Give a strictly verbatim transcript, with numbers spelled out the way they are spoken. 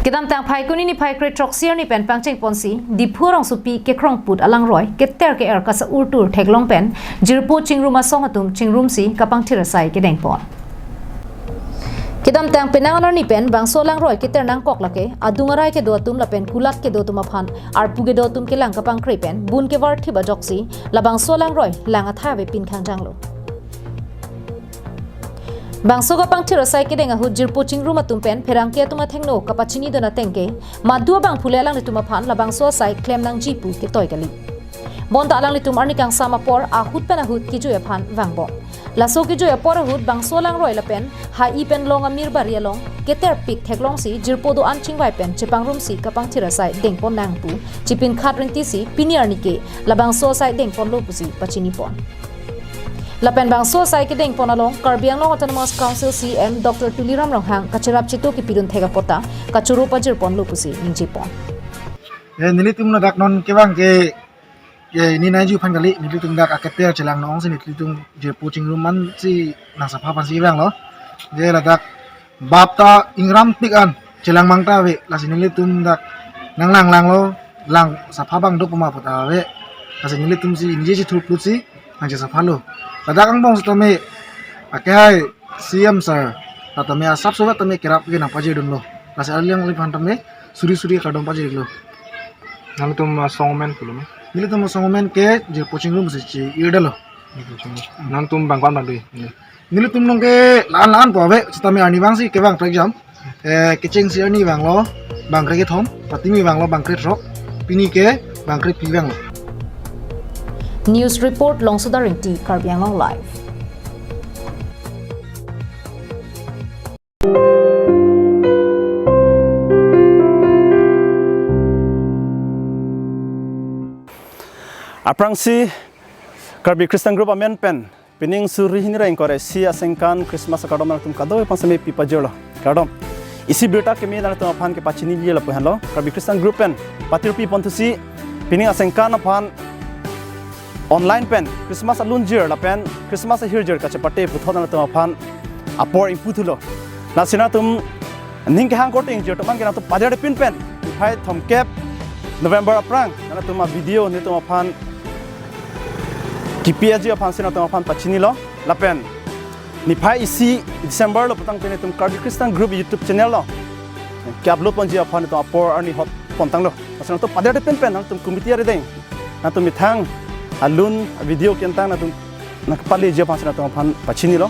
Kedamtang Phaikuni niphai kre throksi arni pen pangcheng ponsi Diphu rongsopi kekrong put alangroi keter ke-er kasa-urtur theklong pen jirpo chingrum asong atum chingrumsi kapangthir asai kedeng pon. Kedamtang penang arni pen bangso alangroi keter nangkok lake adung arai kedo atum lapen kulat kedo atum aphan arpu kedo atum kelang kapangkre pen bun kevar thip ajoksi labangso alangroi lang athai ave pin khangjanglo. Bangso kapangthir asai kedeng ahut jirpo chingrum atum pen pherangke atum athengno kapachini dun ateng ke, madu abang phule alanglitum aphan labangso asai klem nangji pu ketoi kali. Bonta alanglitum arni kangsam apor ahut pen ahut kejui aphan vangbom. Laso kejui apor ahut bangso alangroi lapen ha-i pen long amir bari along keter pik theklongsi jirpo do-an chingvai pen chepangrumsi kapangthir asai dengpon nang pu chipin khat ringtisi pini arni ke labangso asai dengponlo pusi pachini pon. Lapen bangso asai kedeng pon along Karbi Anglong Autonomous Council C E M Doctor Tuliram Ronghang kacherap chetu kepidun thek apot ta kachoro pajir ponlo pusi ningje pon. Eh, nelitum ladak non kevang ke, eh, ini nai ju phan kali, nelitum dak aketer chelang nong si nelitum jirpo chingrum man si nang sapha phan si vanglo. Je ladak bap ta ingram pik an chelang mang ta ave, lasi nelitum dak nang lang langlo, lang sapha bang do puma puta ave, lasi nelitum si ningje si thurput si nang che sapha lo. Ladak angbong setame akehai C E M sir, setame asap sobat tame kerap ke nang pajir dunlo. Lasi alangliphan tame suri suri kardom pajir lo. Nangtum asong amen pulo ma? Nelitum asong amen ke jirpo chingrum si chi-irdalo. Nangtum bang ko-an bang do? Nelitum nong ke la-an la-an po ave, setame arni vangsi kevang trek jam. Eh, kechengsi arni vanglo bang kre kethom, patimi vanglo bang kre throk, pini ke bang kre phi vanglo. News report Longsodar Ingti, Karbi Anglong Live. Aphrangsi Karbi Christian Group amen pen pining suri hini ra ingkoi ra isi asengkan Christmas akardom nangtum kadokave aphan seme pi pajirlo. Kardom. Isi birta keme nangtum aphan kepachiniji lapu henlo. Karbi Christian Group pen patirpi ponthusi pining asengkan aphan online pen Christmas alunjir lapen Christmas ahirjir kachepate puthot nangtum aphan apor ingpu thulo. Lasi nangtum ning kehang korte ingjir atum aphan ke nangtum pader pin pen niphai thomkep November aphrang nangtum avideo nelitum aphan kipi aji aphan si nangtum aphan pachinilo. Lapen niphai isi December lo putangte nelitum Karbi Christian Group YouTube channel lo ke-upload ponji aphan nelitum apor arni hot pontanglo. Lasi nangtum pader pin pen nangtum committee arideng nangtum methang alun video kentang nangtum nangpaleji aphan si nangtum aphan pachinilo.